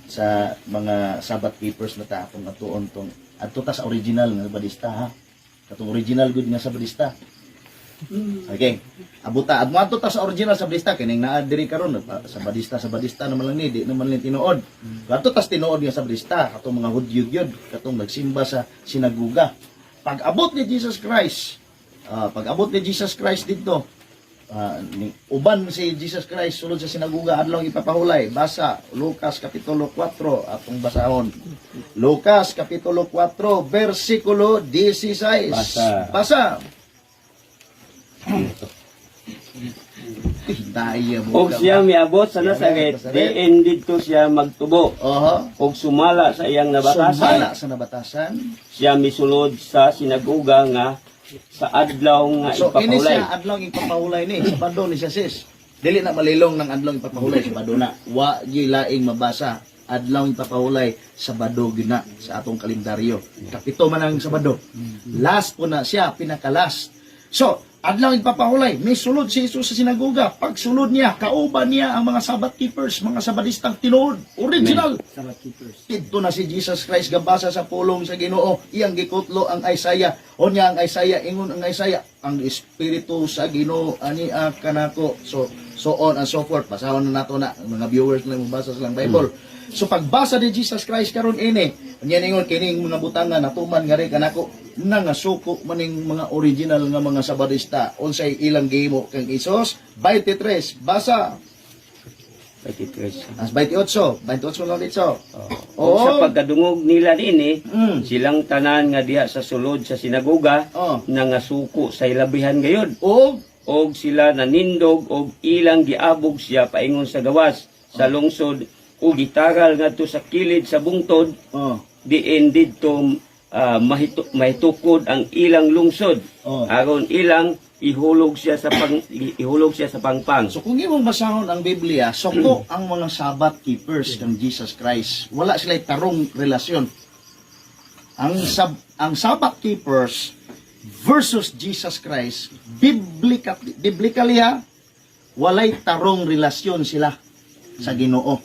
Sa mga Sabbath keepers na ta atong atuon tong adto ta sa original nga Sabadista, ha, katong original gud nga Sabadista. Okay. Abuta at moadto ta sa original Sabadista, kining naa diri karon Sabadista, Sabadista naman lang ni, di naman lang tinuod. Adto tas tinuod nga Sabadista, katong mga Hudyo gyud, katong nagsimba sa sinaguga. Pag abot ni Jesus Christ, pag abot ni Jesus Christ didto, ni, uban si Jesus Christ sulod sa sinaguga adlaw ipapahulay. Basa Lucas kapitulo 4, atong basahon. Lucas kapitulo 4 versikulo 16. Basa. Basa. Eh, daya mo. Og siya miabot sa Nazaret, Nazaret, diin didto siya magtubo. Og sumala sa iyang nabatasan, Sumala sa nabatasan. Siya misulod sa sinagoga nga sa adlaw nga So kini ipapahulay. siya adlaw ipapahulay ni, Sabado ni siya, sis. Dili na malilong ng adlaw ipapahulay, Sabado na. Wa gyud laing mabasa. Adlaw ipapahulay, Sabado gyud na sa atong kalendaryo. Kapito man ang Sabado. Last po na siya, pinaka-last. So, adlaw ipapahulay, may sulod si Jesus sa sinagoga. Pag sulod niya, kauban niya ang mga Sabbath keepers, mga Sabadistang tinuod, original. Sabbath keepers. Didto na si Jesus Christ gabasa sa pulong sa Ginoo. Iyang gikutlo ang Isaiah. Unya ang Isaiah, ingon ang Isaiah, ang espiritu sa Ginoo ani kanako. So so on and so forth. Basahon na nato na mga viewers na mobasa sa lang Bible. So pagbasa ni Jesus Christ karon ini, unya ningon kining mga butanga natuman nga rin kanako, nangasuko maning mga original nga mga Sabadista. Unsay ilang gihimo kang Isos? 23, basa. 23. As 28, 28 lang dito. Og sa pagkadungog nila niini, silang tanan nga diha sa sulod sa sinagoga nangasuko sa ilabihan gayud. Og Og sila nanindog og ilang giabog siya paingon sa gawas sa lungsod ug gitaral ngadto sa kilid sa bungtod diin didto mahitukod ang ilang lungsod aron ilang ihulog siya sa pangpang. So kung imong basahon ang Biblia, suko ang mga Sabbath keepers ng Jesus Christ. Wala sila tarong relasyon. Ang Sabbath keepers versus Jesus Christ, biblically ha, walay tarong relasyon sila sa Ginoo.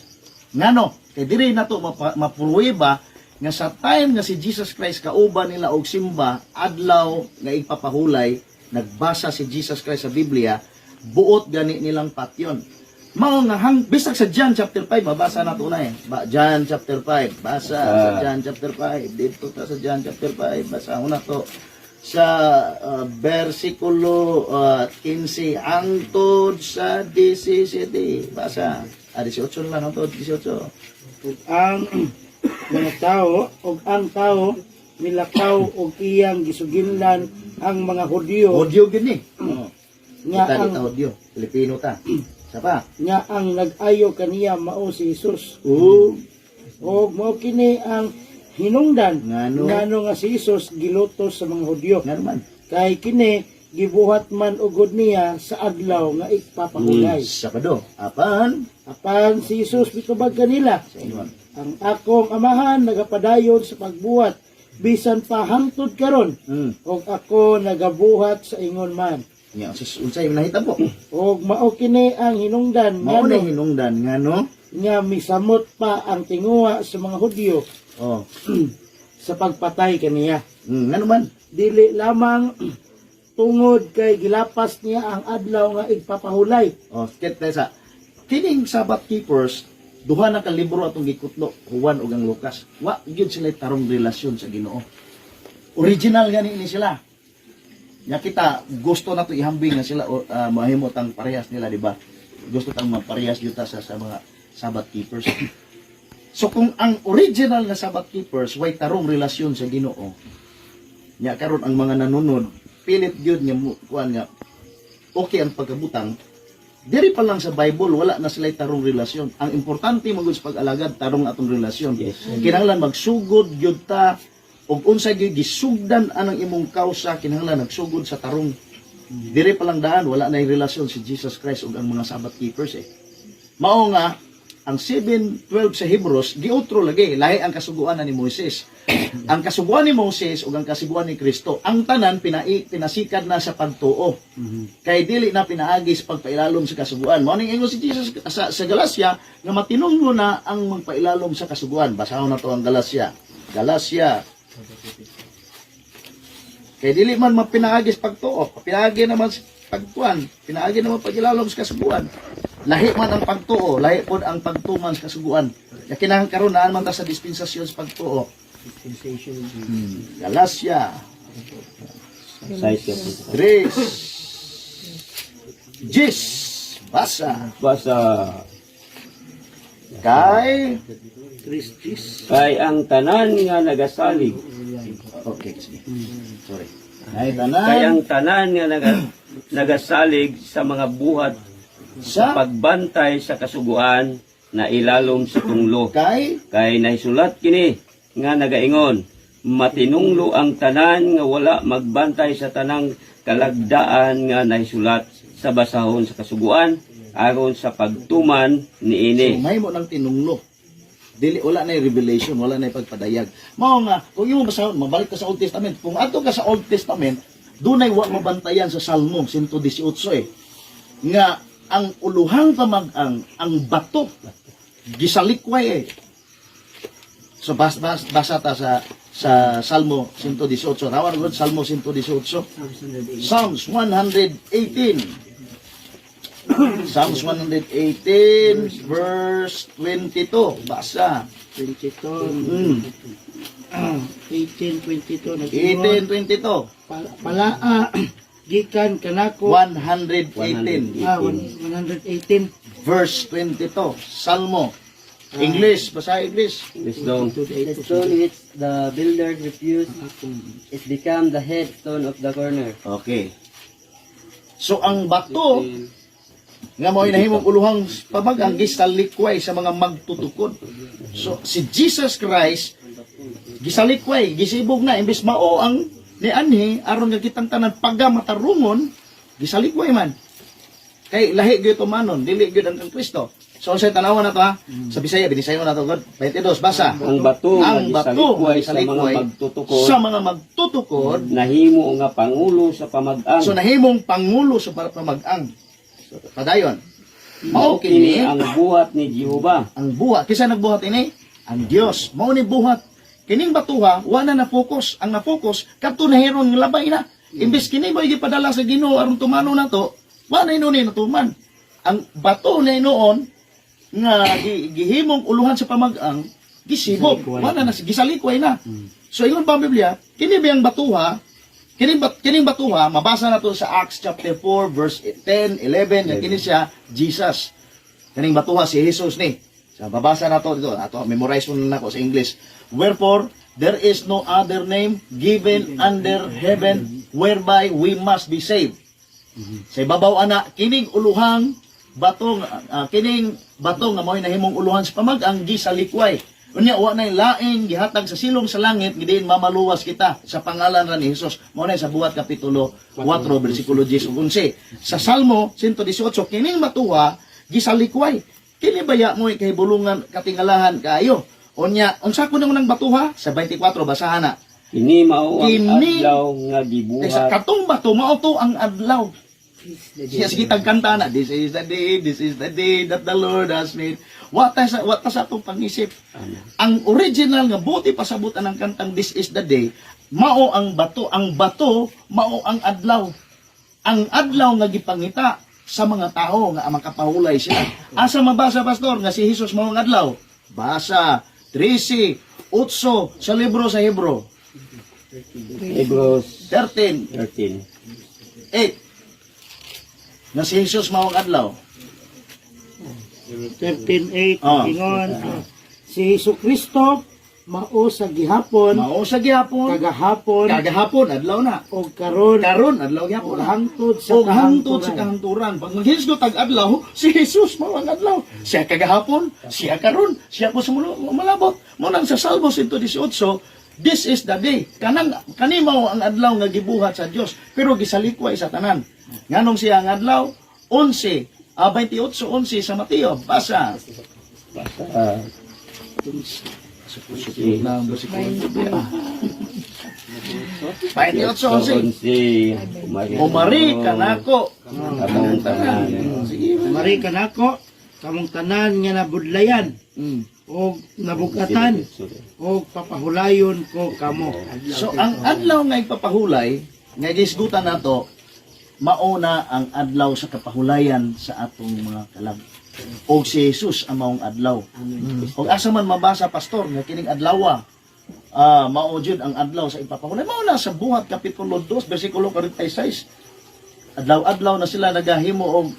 Ngano? Kay diri na to mapruweba nga sa time nga si Jesus Christ kauban nila og simba adlaw nga ipapahulay, nagbasa si Jesus Christ sa Biblia, buot gani nilang patyon. Mao nga hang bisag sa John chapter 5, mabasa na to na eh. Ba, John chapter 5, basa sa John chapter 5. Dito ta sa John chapter 5, basa na to sa versikulo 15 hangtod sa 17. Basa. 18 lang, hangtod 18. Ug ang mga tao ug ang tao milakaw og iyang gisuginlan ang mga Hudyo Hudyo gid ni. Oh. nga Kita ang dito Hudyo, Pilipino ta. Sa pa. Nga ang nag-ayo kaniya mao si Jesus. Og mao kini ang hinungdan Ngano? Ngano nga si Jesus gilutos sa mga Hudyo, Ngano man? Kay kini gibuhat man ugod niya sa adlaw nga ipapahulay. Sabado. Apan Apan si Jesus mitubag kanila, sa ingon, "Ang akong Amahan nagapadayon sa pagbuhat bisan pa hangtod karon, ug ako nagabuhat sa ingon man." Nya unsay nahitabo? Ug mao kini ang hinungdan Mao ngano na hinungdan ngano nga misamot pa ang tinguha sa mga Hudyo sa pagpatay kaniya. Ngano man? Dili lamang tungod kay gilapas niya ang adlaw nga igpapahulay. Oh, kit sa kining Sabbath keepers, duha na ka libro atong gikutlo, Juan ug ang Lucas. Wa gyud sila tarong relasyon sa Ginoo. Original gani ni sila. Nya kita gusto na to ihambing nga sila mahimo tang parehas nila, di ba? Gusto tang maparehas gyud ta sa mga Sabbath keepers. So kung ang original nga Sabbath keepers way tarong relasyon sa Ginoo, nya karon ang mga nanunod pilit gyud nga kuan nga okay ang pagkabutang. Diri pa lang sa Bible, wala na sila tarong relasyon. Ang importante mo gud sa pag-alagad, tarong atong relasyon. Kinahanglan magsugod gyud ta og unsa gyud gisugdan anang imong kausa, kinahanglan nagsugod sa tarong. Diri pa lang daan, wala na yung relasyon si Jesus Christ ug ang mga Sabbath keepers eh. Mao nga Ang 7:12 sa Hebrews giutro lagi, lahi ang kasuguan na ni Moises. Ang kasuguan ni Moses ug ang kasuguan ni Kristo, ang tanan pinasikad na sa pagtuo. Kay dili na pinaagi sa pagpailalom sa kasuguan. Mao ning ingon si Jesus sa Galacia nga matinunglo na ang magpailalom sa kasuguan. Basahon na to ang Galacia. Galacia. Kay dili man mapinaagi sa pagtuo, pinaagi naman sa pagtuan, pinaagi naman pagilalom sa kasuguan. Lahi man ang pagtuo, lahi pod ang pagtuman sa kasuguan. Kaya kinahanglan karon naan man ta sa dispensasyon sa pagtuo. Galacia Size ya po. 3. Jis, basa. Basa. Kay Kay ang tanan nga nagasalig, Okay, sige. Sorry. Ay tanan kay ang tanan nga nagasalig sa mga buhat sa pagbantay sa kasuguan na ilalom sa tunglo. Kay Kay nahisulat kini nga nagaingon, matinunglo ang tanan nga wala magbantay sa tanang kalagdaan nga nahisulat sa basahon sa kasuguan aron sa pagtuman niini. So, may mo ng tinunglo. Dili, wala na yung revelation, wala na yung pagpadayag. Mao nga kung imo basahon, mabalik ka sa Old Testament. Kung adto ka sa Old Testament, dunay wa mabantayan sa Salmo 118 eh. Nga ang uluhang pamag-ang, ang bato gisalikway eh. So basa ta sa Salmo 118. Rawar gud Salmo 118. Psalms 118. Psalms 118 verse 22. Basa. 22. 18:22, nag-ingon, 18:22. Palaa gikan kanako. 118 Ah, 118. verse 22. Salmo. English, basa English. Wisdom. The stone which the builders refused is become the headstone of the corner. Okay. So ang bato nga mao'y nahimong uluhang pamagang gisalikway sa mga magtutukod. So si Jesus Christ gisalikway, gisibog na imbes mao ang nianhi aron nga kitang tanan paga matarungon, gisalikway man. Kay lahi gyud tumanon, dili gyud ang kang Kristo. So unsay tanawan na to ha? Sa Bisaya binisayo na to god. 22 basa. Ang bato nga Ang bato nga gisalikway sa mga gisalikway magtutukod sa mga magtutukod nahimo nga pangulo sa pamag-ang. So nahimong pangulo sa pamag-ang. Padayon. Mao Mao kini kini ang buhat ni Jehova. Ang buhat. Kinsa nagbuhat ini? Ang Dios. Mao ni buhat. Kining batuha, wa na na-focus. Ang na-focus kadto nahiron nga labay na. Imbes kini ba gipadala sa Ginoo aron tumano nato, wa na inon natuman. Ang bato na inoon nga gihimong uluhan sa pamag-ang gisibog. Wa na gisalikway na. So ingon pa ang Biblia, kini ba ang batuha? Kining batuha mabasa na to sa Acts chapter 4 verse 10, 11 nga kini siya Jesus. Kaning batuha si Jesus ni. Sa babasa na to dito, ato memorize mo na nako sa English. Wherefore there is no other name given under heaven whereby we must be saved. Sa ibabaw ana kining uluhang bato kining bato nga mao'y nahimong uluhan sa pamag-ang gisalikway. Unya wa nay laing gihatag sa silong sa langit nga diin mamaluwas kita sa pangalan ra ni Hesus. Mao na sa Buhat kapitulo 4 bersikulo 10 ug 11. Sa Salmo 118 kining batuha gisalikway. Kini baya mo kahibulungan katingalahan kaayo. Unya unsa ko nang batuha sa 24 basahan na. Kini mao ang adlaw nga Kaysa gibuhat katong bato mao to ang adlaw. Siya sige tagkanta na, "This is the day, this is the day that the Lord has made." Wa ta sa atong pangisip. Ang original nga buti pasabutan ang kantang "This is the Day", mao ang bato mao ang adlaw. Ang adlaw nga gipangita sa mga tao nga makapahulay sila. Asa mabasa, pastor, nga si Jesus mao ang adlaw? Basa 13:8 sa libro sa Hebro. Hebrews 13 13. 8 nga si Jesus mao ang adlaw. 13:8, ingon, si Hesus Kristo mao sa gihapon, Mao sa gihapon, kagahapon, kagahapon adlaw na. og karon, Karon adlaw gihapon og na. hangtod sa Og hangtod sa kahangturan. kahanturan. Pag maghisgot tag adlaw, si Jesus mao ang adlaw. Siya kagahapon, siya karon, siya po sa malabot. Mo nang sa Salmo 118, "This is the day." Kanang kani mao ang adlaw nga gibuhat sa Dios, pero gisalikway sa tanan. Nganong siya ang adlaw? 11, 28:11 sa Mateo, basa. Basta. Sukot na ang bersikulo. 28:11. 11. Umari. Umari kanako. Kamong tanan. Sige. Mari kanako kamong tanan nga nabudlayan og nabugatan og papahulayon ko kamo. So ang adlaw nga ipapahulay, nga gisgutan nato, mauna ang adlaw sa kapahulayan sa atong mga kalag. Og si Jesus ang maong adlaw. Og asa man mabasa, pastor, nga kining adlawa mao jud ang adlaw sa ipapahulay. Mao na sa Buhat kapitulo 2 bersikulo 46. Adlaw-adlaw na sila nagahimo og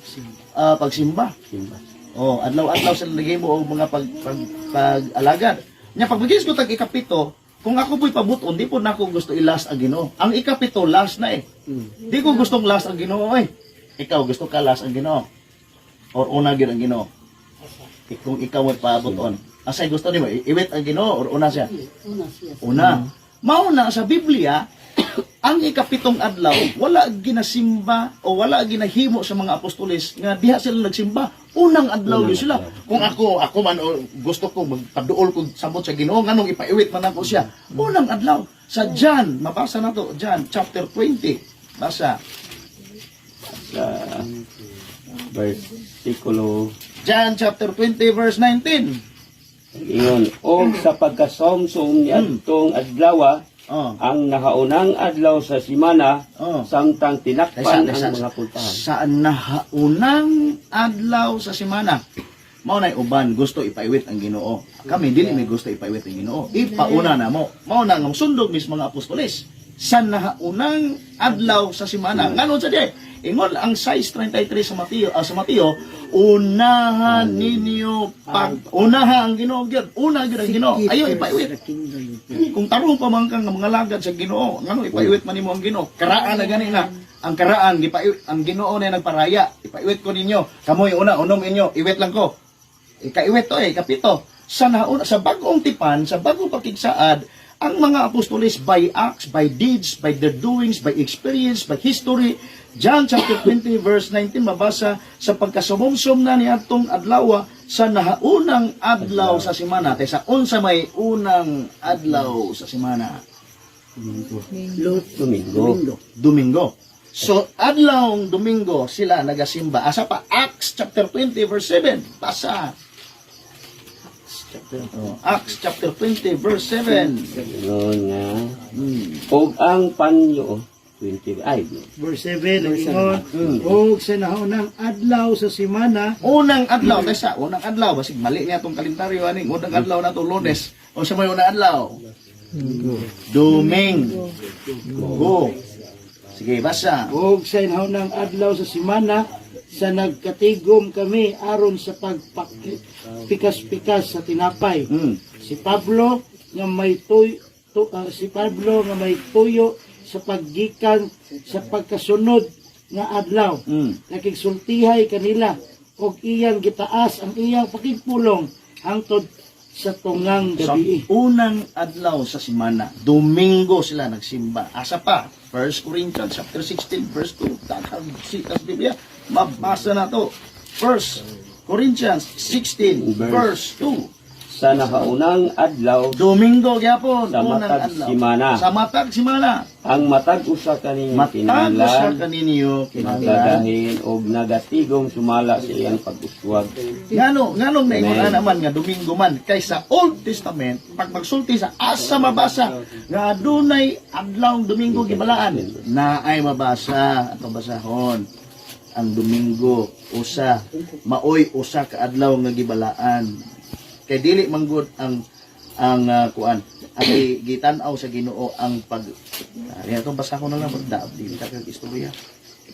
pagsimba. Simba. Oh, adlaw-adlaw sila naghimo og mga pag pag pag-alagad. Nya pagbigis ko tag ikapito, kung ako po'y pabuton, di po nako gusto i-last ang Ginoo. Ang ikapito last na eh. Di ko gustong last ang Ginoo eh. Ikaw gusto ka last ang Ginoo? Or una gyud ang Ginoo? Kung ikaw mo'y pabuton. Asay gusto nimo iwit ang Ginoo or una siya? Una siya. Una. Mao na sa Biblia, ang ikapitong adlaw, wala ginasimba o wala ginahimo sa mga apostoles nga diha sila nagsimba. Unang adlaw yun sila. Kung ako man o gusto ko magpaduol ko samot sa Ginoo, nganong ipaiwit man ako siya. Unang adlaw sa John, mabasa na to, John chapter 20. Basa. Sa versikulo John chapter 20 verse 19. ingon, og sa pagkasomsom niadtong adlaw, Oh. ang nahaunang adlaw sa simana, samtang tinakpan Sa, ang sa, mga pultahan. Sa nahaunang adlaw sa semana. Mao nay uban gusto ipaiwit ang Ginoo. Kami dili may gusto ipaiwit ang Ginoo. Ipauna na mo. Mao na nga sundog mis mga apostoles sa nahaunang adlaw sa semana. Nganong sa di? Ingon ang 6:33 sa Mateo, unahan ninyo pag unaha ang Ginoo gyud. Una gyud ang Ginoo. Ayo ipaiwit. Kung tarong pa man kang mga lagad sa Ginoo, ngano ipaiwit man nimo ang Ginoo? Karaan na gani na. Ang karaan gipaiwit ang Ginoo na nagparaya. Ipaiwit ko ninyo. Kamoy una unom inyo, iwit lang ko. Ikaiwit to eh, kapito. Sa nauna, sa bagong tipan, sa bagong pakigsaad, ang mga apostoles by acts, by deeds, by their doings, by experience, by history, John chapter 20 verse 19 mabasa sa pagkasumumsum na niadtong adlaw sa nahaunang adlaw sa semana, kaysa unsa may unang adlaw sa semana? Domingo. Domingo. So adlawng Domingo sila nagasimba. Asa pa? Acts chapter 20 verse 7. Basa. Oh, Acts chapter 20 verse 7. Ingon nga og ang panyo 20 ay Verse 7, nag-ingon, og sa nahaunang adlaw sa simana, Unang adlaw kaysa unang adlaw, basig mali niya tong kalendaryo ani. Unang adlaw na to Lunes. O sa may unang adlaw? Domingo. Sige, basa. og sa nahaunang adlaw sa simana, sa nagkatigom kami aron sa pagpikas-pikas sa tinapay. Si Pablo nga may tuyo sa paggikan sa pagkasunod nga adlaw. Nakigsultihay kanila og iyang gitaas ang iyang pakigpulong hangtod sa tungang Sa gabi. unang adlaw sa simana, Domingo sila nagsimba. Asa pa? 1 Corinthians chapter 16 verse 2. Daghang sitas Biblia. Mabasa na to. 1 Corinthians 16 verse 2. Sa nahaunang adlaw Domingo gyapon, sa unang matag adlaw. simana. Sa matag simana. Ang matag usa kaninyo Matag usa kinahanglan kaninyo kinahanglan. nagadahin og nagatigom sumala sa iyang pag-uswag. Nganong naingon Amen. ana man nga Domingo man kay sa Old Testament pag magsulti sa asa mabasa nga adunay adlaw Domingo gibalaan na ay mabasa atong basahon ang Domingo usa maoy usa ka adlaw nga gibalaan kay dili manggod ang kuan ang gitan-aw sa Ginoo ang pag atong basahon na lang magdaab dili ta kag istorya.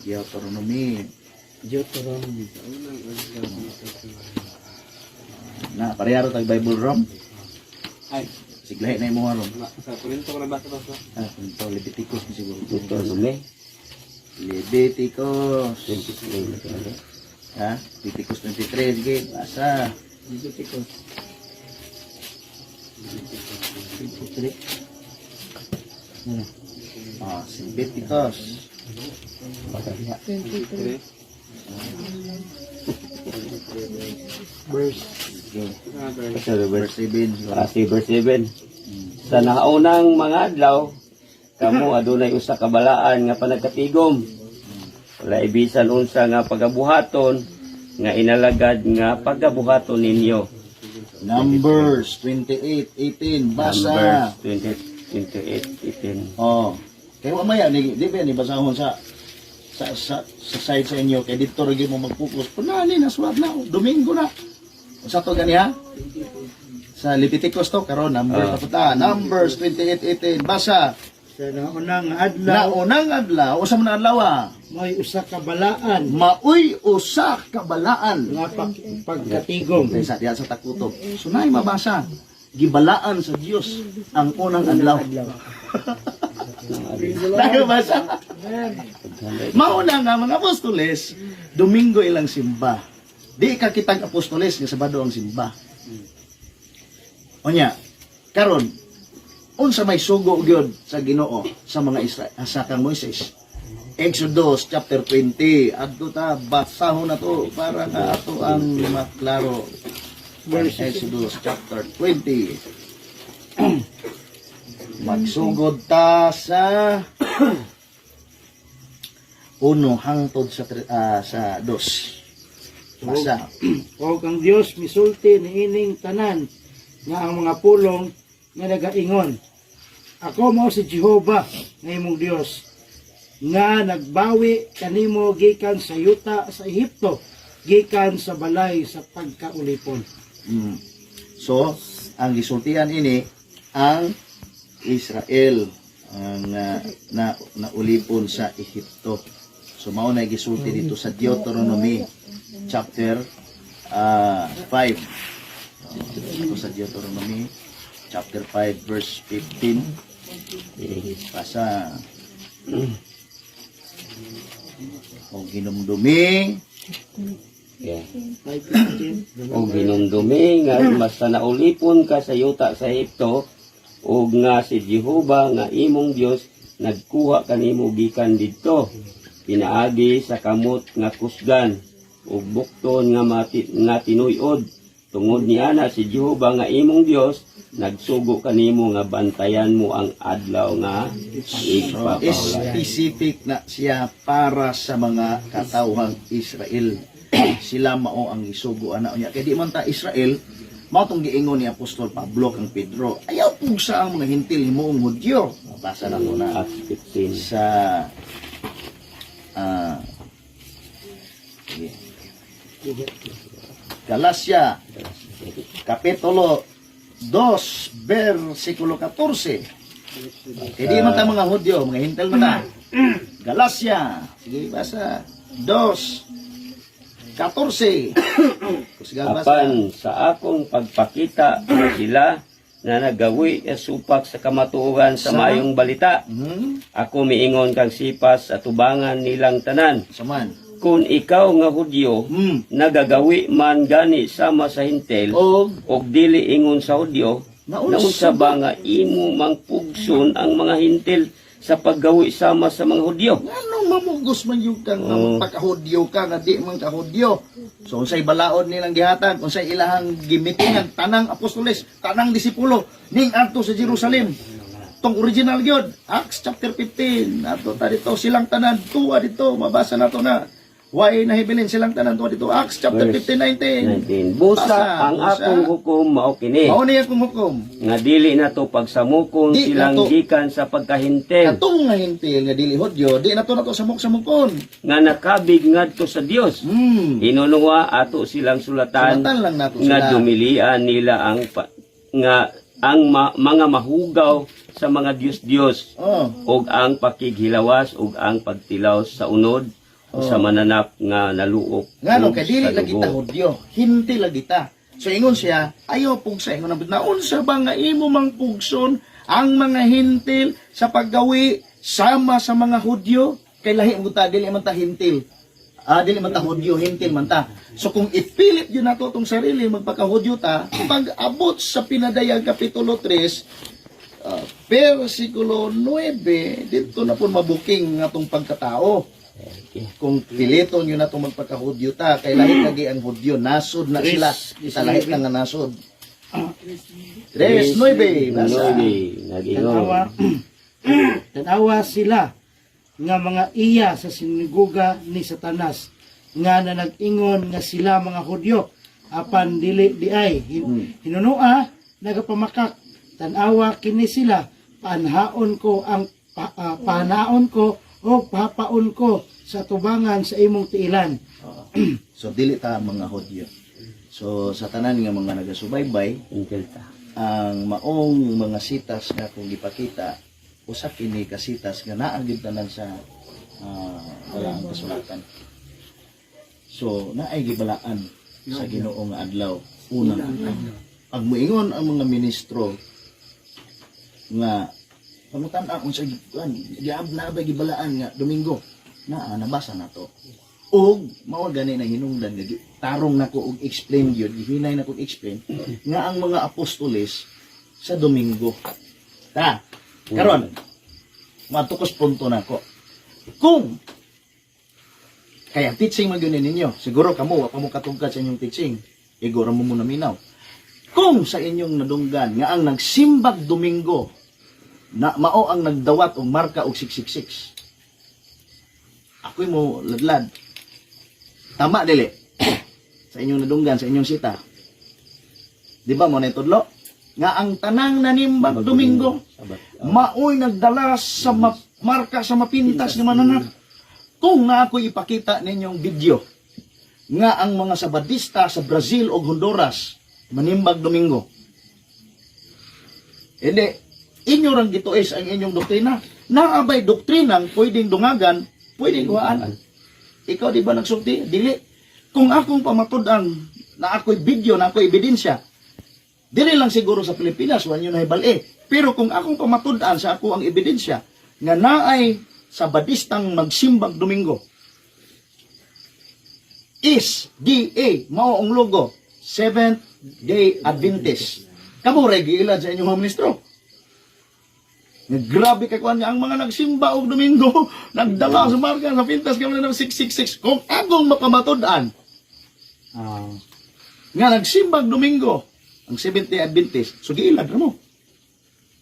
Deuteronomy. Deuteronomy. Na, pareharo tag Bible rom. Ay, Siglahi na imo rom. sa Korinto ko nabasa ba? Ah, Korinto, Leviticus ni siguro. Deuteronomy Leviticus. 23. Ha? Leviticus 23. Sige, basa. Leviticus. 23. Ah, si Leviticus. 23. Verse. Okay. Sa Verse 7. Si verse 7. Sa naunang mga adlaw, kamo adunay usa ka balaan nga panagkatigom. Wala ibisan unsa nga pagabuhaton nga inalagad nga pagabuhaton ninyo. Numbers 28:18. Basa. Numbers 20, 28:18. Oh. Kay wa maya ni di ba ni basahon sa side sa inyo kay didto ra gyud mo mag-focus. Punani na suwat na Domingo na. Unsa to gani ha? Sa Leviticus to karon, Numbers na punta. Numbers 28:18. Basa. Sa naunang adlaw, Naunang adlaw, usa man ang adlaw ah. may usa ka balaan Maoy usa ka balaan nga pagkatigom. kaysa diha sa takutob. So naay mabasa, gibalaan sa Dios ang unang adlaw. Naay mabasa. Mauna nga mga apostoles, Domingo ilang simba. Di ka kitang apostoles nga Sabado ang simba. Onya, karon unsa may sugo gyud sa Ginoo sa mga Israel sa kang Moises? Exodus chapter 20. Adto ta, basahon na to para nga ato ang maklaro. Exodus chapter 20. Magsugod ta sa 1 hangtod sa 2. Basa. Og ang Dios misulti niining tanan nga ang mga pulong nga nagaingon: "Ako mao si Jehova nga imong Dios nga nagbawi kanimo gikan sa yuta sa Ehipto, gikan sa balay sa pagkaulipon." So, ang gisultian ini ang Israel ang na naulipon sa Ehipto. So mao na gisulti dito sa Deuteronomy chapter 5. Ito sa Deuteronomy chapter 5 verse 15. Basa. O ginumdumi 5:15. Og hinumdumi nga basta naulipon ka sa yuta sa Ehipto ug nga si Jehova nga imong Dios nagkuha kanimo gikan didto pinaagi sa kamot nga kusgan ug bukton nga nga tinuyod. Tungod niana si Jehova nga imong Dios nagsugo kanimo nga bantayan mo ang adlaw nga igpapahulay. Specific na siya para sa mga katawhang Israel. Sila mao ang isugo ana niya. Kay di man ta Israel, mao tong giingon ni Apostol Pablo kang Pedro. Ayaw pugsa ang mga Hentil himuong Hudyo. Mabasa na ko na Acts 15. sa sige. Galacia Kapitulo 2 versikulo 14. Eh di man ta mga Hudyo, mga Hentil man ta. Galacia, sige basa. 2:14. Kusgan basa. Apan sa akong pagpakita sila na nagawi supak sa kamatuoran sa maayong balita. Ako miingon kang Sipas sa tubangan nilang tanan. Saman. Kung ikaw nga Hudyo, nagagawi man gani sama sa Hentil, Og og dili ingon sa Hudyo, Naunsa naunsa ba nga imo mangpugson ang mga Hentil sa paggawi sama sa mga Hudyo? Nganong mamugos man yung kang magpakahudyo ka nga di man kahudyo? So unsay balaod nilang gihatag, unsay ilahang gimitingan tanang apostoles, tanang disipulo ning adto sa Jerusalem. Tong original gyud, Acts chapter 15. Ato ta dito silang tanan tuwa dito, mabasa nato na. Why nahibilin silang tanan tuwa dito? Acts chapter Verse 15:19. 19. Busa Basa, ang busa. akong hukom mao kini. Mao ni akong hukom. Nga dili na to pagsamukon Di silang na to. gikan sa pagkahintel Katong nga Hentil nga dili Hudyo, di na to samok-samokon. nga nakabig ngadto sa Dios. Hinunua ato silang sulatan, Sulatan lang nato nga sila. dumilian nila ang nga ang mga mahugaw sa mga Dios-Dios ug ang pakighilawas ug ang pagtilaw sa unod o sa mananap nga naluok Ngano ug kay dili sa lagi ta dugo. Hudyo, hindi lagi ta. So ingon siya, ayaw pugsa ingon ang naunsa ba nga imo mang pugson ang mga Hentil sa paggawi sama sa mga Hudyo? Kay lahi mo ta, dili man ta Hentil. Dili man ta Hudyo, Hentil man ta. So kung ipilit yun nato tong sarili magpakahudyo ta, pag abot sa pinadayag kapitulo 3, versikulo 9, dito na po mabuking atong pagkatao. Kung piliton yun na itong magpagka-Hudyo ta, kay lahi lagi ang Hudyo, nasod na sila. Kita lahi ka nga nasod. 3:9, basa. Nuebe, nag-ingon. Tanawa, tanawa sila nga mga iya sa sinagoga ni Satanas nga na nag-ingon nga sila mga Hudyo apan dili di ay. Hinunoa nagapamakak, tanawa kini sila, paanhaon ko ang panaon ko o papaon ko sa tubangan sa imong tiilan. So dili ta mga Hudyo. So sa tanan nga mga nagasubaybay, Angel ta. ang maong mga sitas nga kung gipakita, usa kini ka sitas nga naa gyud tanan sa balaang kasulatan. So naay gibalaan sa Ginoo nga adlaw, unang adlaw. Ang moingon ang mga ministro nga pangutan-a unsa gikuan giab na ba gibalaan nga Domingo, naa nabasa nato og mao gani na hinungdan nga tarong nako og explain gyud, gihinay nako og explain nga ang mga apostoles sa Domingo ta. Karon matukos punto nako kung kaya teaching man gyud ni ninyo, siguro kamo wa pa mo katungkad sa inyong teaching, igora mo muna minaw kung sa inyong nadunggan nga ang nagsimbag Domingo na mao ang nagdawat og marka og 666. Ako'y mo ladlad. Tama dili? Sa inyong nadunggan, sa inyong sita. Di ba mo na tudlo? Nga ang tanang nanimbag Domingo Sabat. maoy nagdala sa marka sa mapintas nga mananap. Kung na ako'y ipakita ninyong video nga ang mga Sabadista sa Brazil o Honduras manimbag Domingo. Hindi, inyo rang gituis ang inyong doktrina. Naabay doktrinang pwedeng dungagan, pwedeng kuhaan. Ikaw di ba nagsulti? Dili. Kung akong pamatud-an na ako'y video, na ako'y ebidensya, dili lang siguro sa Pilipinas, wala nyo nahibal-e. Pero kung akong pamatud-an sa ako ang ebidensya, nga naay sa Badistang magsimbag Domingo, is DA, mao ang logo, Seventh Day Adventist. Kamo ray giilad sa inyong mga ministro. Nga grabe kay kuan nga ang mga nagsimba og Domingo, nagdala sa marka sa pintas kamo ng 666. Kung akong mapamatud-an nga nagsimbag Domingo ang Seventh Day Adventist, so giilad ra mo.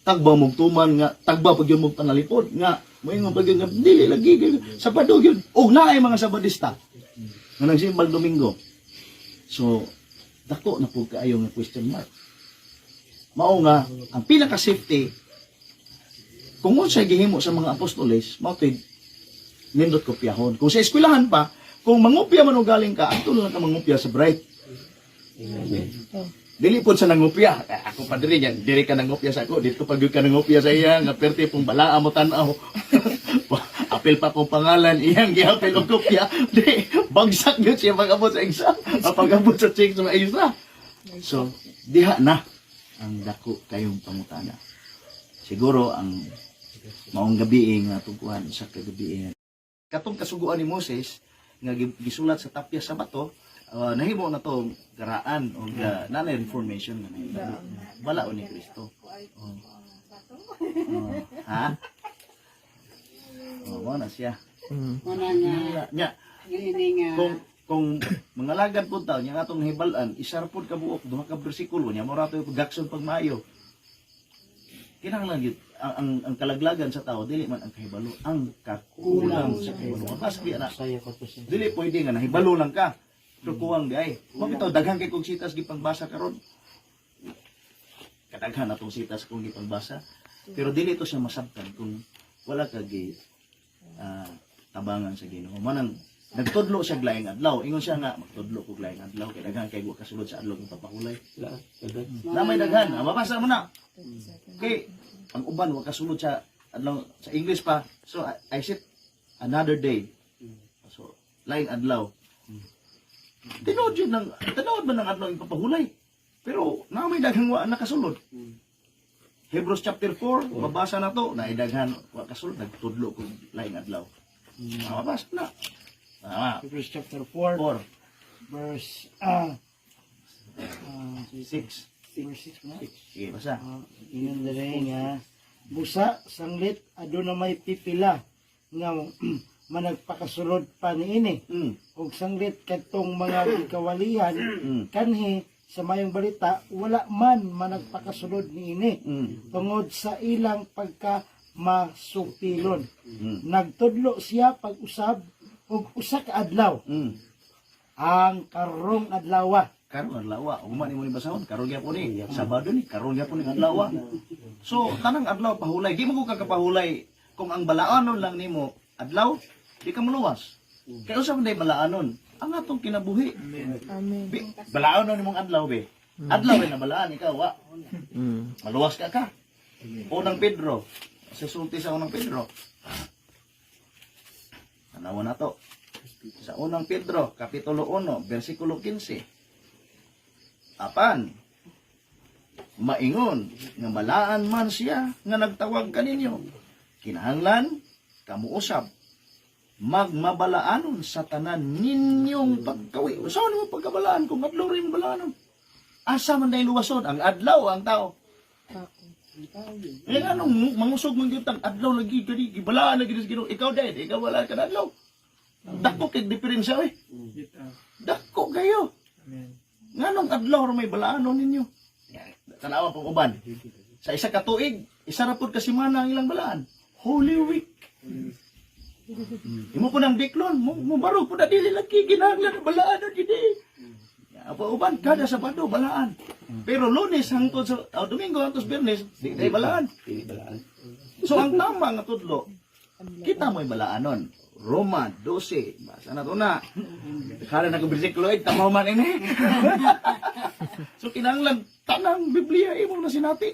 Tagba mong tuman nga tagba pag yun mong panalipod nga moingon pag yun nga dili lagi Sabado gyud og naay mga Sabadista nga nagsimbag Domingo. So dako na pud kaayo nga question mark. Mao nga ang pinaka safety kung unsay gihimo sa mga apostoles, mao to'y nindot kopyahon. Kung sa eskwelahan pa, kung mangopya man og galing ka, adto na lang ka mangopya sa Bright. Amen. Dili pod sa nangopya. Eh, ako pa diri yan, diri ka nangopya sa ako, dito pa gyud ka nangopya sa iya, nga perti pong balaa mo tan-aw. Apil pa kong pangalan, iyang giapil og kopya. Di, bagsak gyud siya pag-abot sa exam, pag-abot sa check sa mga isa. So, diha na ang dako kayong pangutana. Siguro ang maong gabi nga tungkuhan sa kagabi. Katong kasuguan ni Moses nga gisulat sa tapyas sa bato, nahimo na to garaan o nanay reformation nga nahimo. Balaon ni Kristo. Oh. Oh. Ha? Oh, mo na siya. Muna nga, Nya, ngini nga, kung mga lagad po taw nya atong hibal-an, isa ra pod ka buok, duha ka bersikulo nya mo ra to pagakson pagmaayo. Kinahanglan gyud ang kalaglagan sa tao dili man ang kahibalo, ang kakulang sa kahibalo. Mabasa biya na. Saya ko to siya. Dili pwede nga nahibalo lang ka. Pero kuwang di ay. Mao bitaw daghan kay kog sitas gipangbasa karon. Kadaghan atong sitas kung gipangbasa. Pero dili to siya masabtan kung wala ka gi tabangan sa Ginoo. Manang nagtudlo siya laing adlaw. Ingon siya nga magtudlo ko laing adlaw kay daghan kay wa kasulod sa adlaw kung papahulay. La, daghan. Na may daghan, mabasa mo na. Kay ang uban wa kasulod sa adlaw sa English pa. So I said another day. So laing adlaw. Tinuod yun ng tinuod man ng adlaw yung papahulay. Pero na may daghang wa nakasulod. Hebrews chapter 4, mabasa na to, na daghan wa kasulod, nagtudlo kog laing adlaw. Mabasa na. Hebrews chapter 4 4, verse 6. verse 6 na. Sige, basa. Ingon dire nga busa sanglit aduna may pipila nga managpakasulod pa niini. Ug sanglit kadtong mga gikawalihan kanhi sa mayong balita, wala man managpakasulod niini tungod sa ilang pagka masupilon. Nagtudlo siya pag-usab og usa ka adlaw, ang karong adlawa. Karon adlaw, ugma nimo ni basahon, karon gyapon ni. Sabado ni, karon gyapon ni adlaw. So tanang adlaw pahulay, di mo ko kakapahulay kung ang balaanon lang nimo adlaw, di ka muluwas. Kay usa man day balaanon ang atong kinabuhi. Amen. Bi, balaanon nimong adlaw be. Adlaw na balaan ikaw wa. Maluwas ka ka. Unang Pedro, sa sulti sa Unang Pedro. Tanawa na to. Sa Unang Pedro, Kapitulo 1, versikulo 15. Apan, maingon, nga balaan man siya nga nagtawag kaninyo. Kinahanglan, kamuusap, magmabalaanon sa tanan ninyong pagkawi. Saan mo pagkabalaan kung adlaw rin mo balaanon? Asa man dahil luwason? Ang adlaw, ang tao. Eh, anong mangusog man gyud tang adlaw lagi kani gibalaan lagi sa Ginoo. Ikaw dahil ikaw wala ka na adlaw. Dako kay diferensya eh. Dako kayo. Nganong adlaw ra may balaanon ninyo? Tanawa pong uban. Sa isa ka tuig, isa ra pud ka semana ang ilang balaan. Holy Week. Imo po nang diklon, mo baro po na dili lagi kinahanglan ang balaanon gid eh. Apa uban kada Sabado balaan. Pero Lunes hangtod sa oh, Domingo hangtod sa Biyernes di day balaan. Dili balaan. So ang tama nga tudlo, kita mo'y balaanon. Roma 12, basa na to na. Kala na ko bersikulo 8, tama man ini. So kinahanglan tanang Biblia imo na sinati.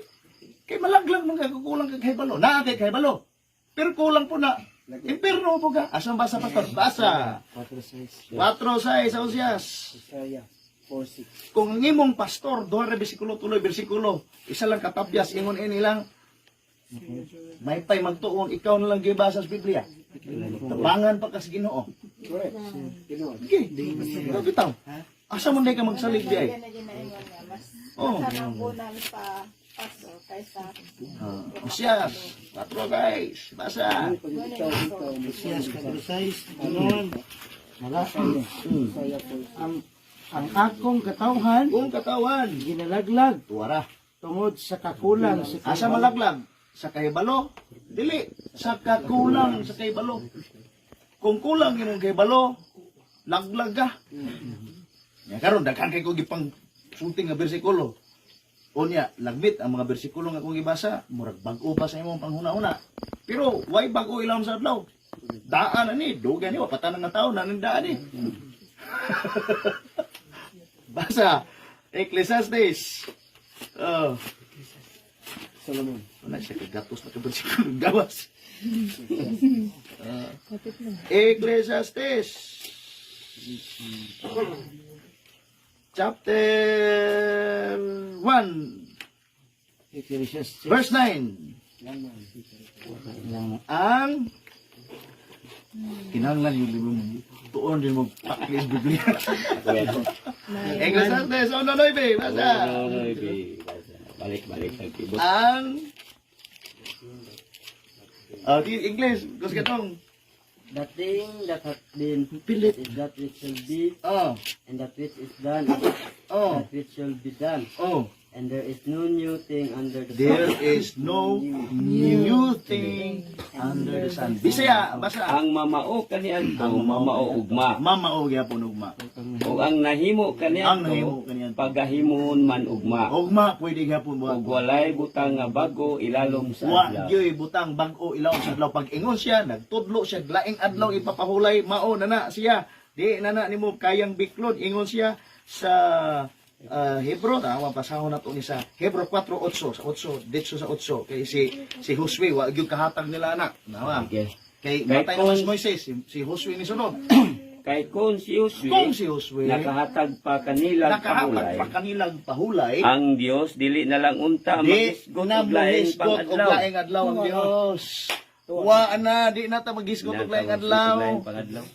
Kay malaglag man kay kulang kay kahibalo. Naa kay kahibalo. Pero kulang po na. Impierno po ka. Asan basa, pastor? Basa. 4:6. 4:6 sa Osias. Isaiah 4:6. Kung ang imong pastor, duha ra bersikulo, tuloy bersikulo, isa lang katapyas, ingon ini lang, may pay magtuon, ikaw na lang gibasa sa Biblia. Tabangan pa kas Ginoo. Correct. Sige, ikaw bitaw. Asa man day ka magsalig di ay? Yan na yun na ingon nga. Mas Oh. nasa pa pastor kaysa Ah, Osias, 4 guys, basa. Isaiah 4:6 ingon malaan ang akong katawhan Kung katawan, ginalaglag tuwara. tungod sa kakulang sa Asa malaglag? Sa kahibalo? Dili, sa kakulang sa kahibalo. Kung kulang imong kahibalo, laglag ka. Ya karon daghan kay ko gipang sulti nga bersikulo. Unya, lagbit ang mga bersikulo nga akong gibasa, murag bag-o pa sa imong panghuna-una. Pero why bag-o ilawom sa adlaw? Daan na ni, duga ni, wa pa tanan nga taon na ning daan ni. Basa, Ecclesiastes. Oh. Solomon. Wala siya kagatos na kabersikulo gawas. Ecclesiastes. Chapter 1, Ecclesiastes verse 9. Ang kinahanglan yung libro mo. Tuon din mo paklis Biblia. Ecclesiastes 1:9. Basa. No, ibi. Balik balik ang kibot. Ang Oh, di English, gusto ka tong. The thing that hath been is that which shall be, and that which is done is that which shall be done. And there is no new thing under the There sun. is no new thing under the sun. Bisaya, basa. Ang mamao kaniadto mamao ugma. Mamao gyapon ugma. Ug ang nahimo Ang kaniadto nahimo kaniadto. pagahimon man ugma. Ugma pwede gyapon buhat. Ug walay butang nga bago ilalom sa Wa adlaw. gyoy butang bag-o ilawom sa adlaw. Pag ingon siya, nagtudlo siya laing adlaw ipapahulay, mao na na siya. Di na na nimo kayang biklod. Ingon siya sa Hebro, tama pasahon na to ni sa Hebro 4:8 sa 8, ditso sa 8 kay si si Josue wa gyud kahatag nila anak. Nawa. Sige. Kay Kay matay naman si kung- Moises, si Josue ni sunod. Kay kung si Josue Kung si Josue nakahatag pa kanila nakahatag pahulay, pa kanilang pahulay, ang Dios dili na lang unta di magisgot na og laing mohisgot og pangadlaw. laing adlaw ang Dios. Wa na, di na ta maghisgot og laing adlaw. Laing pangadlaw.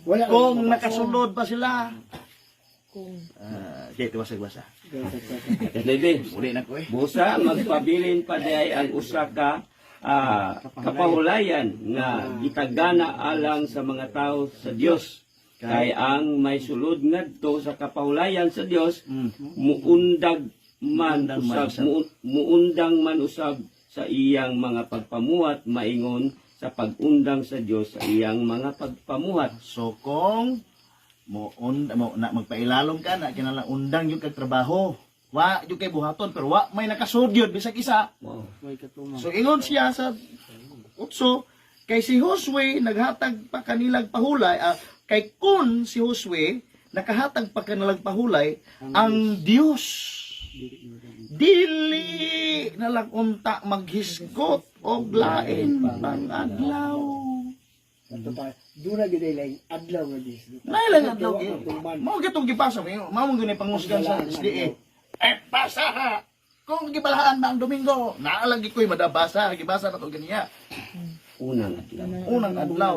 Wala Kung nakasunod pa sila. Kung Ah, okay, tiwasag basa. Lebe, Uli na ko eh. busa magpabilin pa diay ang usa ka kapahulayan nga gitagana alang sa mga tao sa Dios. Kay ang may sulod ngadto sa kapahulayan sa Dios muundag man Muundang man usab usab. muundang man usab sa iyang mga pagpamuhat maingon sa pag-undang sa Dios sa iyang mga pagpamuhat. So kung mo on mo na magpailalom ka na kinahanglan undang yung kag trabaho. Wa yung kay buhaton, pero wa may nakasud yun bisag isa. Wow. May katumang. So ingon siya sa utso, kay si Josue naghatag pa kanilang pahulay, kay kun si Josue nakahatag pa kanilang pahulay, ang Dios dili na lang unta maghisgot og lain pang adlaw. Ato pa, doon na gid ay adlaw nga dis. Nailang adlaw gyud. Mao gitong gipasa mo, mao gyud ni pangusgan sa SDA. Eh basa ha. Kung gibalaan ba ang Domingo, naalagi ko'y madabasa, gibasa na to ganiya. Unang adlaw. Unang adlaw.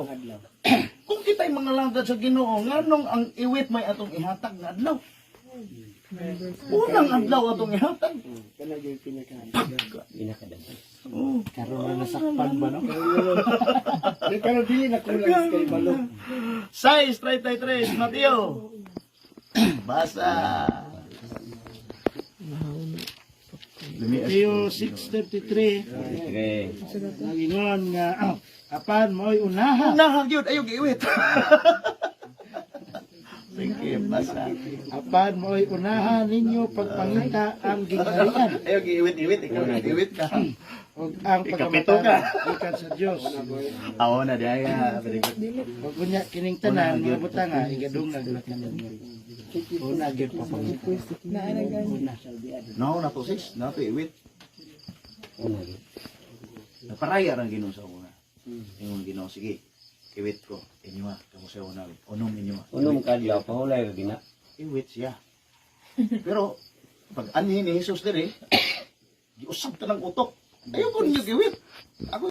Kung kita'y mga langkad sa Ginoo, nganong ang iwit may atong ihatag nga adlaw? Unang adlaw atong ihatag. Kana gyud pinaka. Pinakadamay. Oh. Karon na nasakpan ba, no? Di pero dili na kulang kay balog. 6:33, Mateo. Basa. Mateo 6:33. Okay. Nagingon nga apan mo'y unaha. Unahan gyud, ayo giiwit. Sige, basa. Apan mo'y unaha ninyo pagpangita ang gingharian Ayo giiwit-iwit, ikaw giiwit ka. ug ang Ikapito ka. pagkamatay gikan sa Dios. Awo na diaya, very good. Ug unya kining tanan mga butanga igadungag na kaninyo. Una gyud papangita. Naanagan. No, na to sis, na to iwit. Una gyud. Naparaya ang Ginoo sa una. Ingon Ginoo, sige. Iwit ko. Inyo ha, kamo sa una. Unom inyo ha. Unong kadlaw pahulay ra gina. Iwit siya. Pero pag anhin ni Jesus diri, giusab ta ng utok. Ayaw ko ninyo giwit. Ako